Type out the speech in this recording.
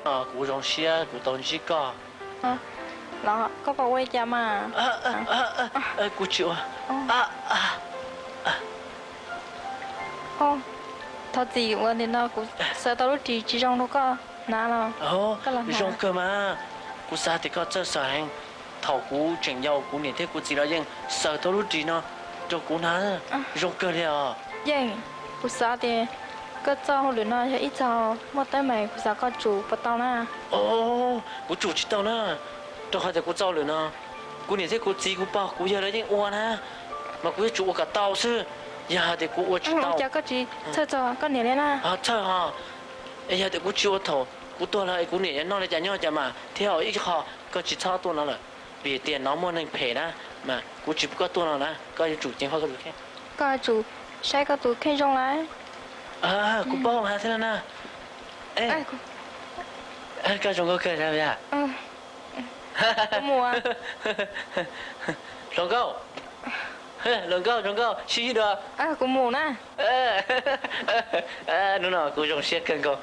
Kuv zoo siab kuv tau ntsib koj. Los koj pom ua li cas mas? Kuv tsis ua. Thov txim uas nim no kuv xaws tau lub ris tsis zoo rau koj hnav los. Zoo kawg mas, kuv xav tias koj txawj xaws heev. Thaum kuv tseem yau kuv niam thiab kuv txiv los yeej xaws tau lub ris no rau kuv hnav zoo kawg li os. Yeej, kuv xav tias koj txoj hauj lwm no yog ib txog muaj teeb meem, kuv xav koj tsum puas tau na? Kuv tsum tsis tau na, rau qhov tias kuv txoj hauj lwm no kuv niam thiab kuv txiv kuv pog kuv yawg lawv yeej ua na, mas kuv yuav tsum ua kom tau xwb. Yog hais tias kuv ua tsis tau, cas koj tsis txhawj txog koj niam li na? Txhawj ho. Es yog tias kuv tsis ua thaum kuv tuag lawm es kuv niam yuav noj li cas nyob cas mas thiab. Ib qho, koj tsis txhob tuaj no lawm, vim tias no muaj neeg phem na, mas kuv tsis pub koj tuaj no na, koj yuav tsum ceev faj koj tus kheej. Koj yuav tsum saib koj tus kheej zoo lawm. Kuv paub hais thiab na. Koj zoo nkauj kawg, Vias. Hluas nkauj, hluas nkauj, zoo nkauj, sib ntsib dua. Kuv mus na. Hnub no kuv zoo siab kawg nkaus.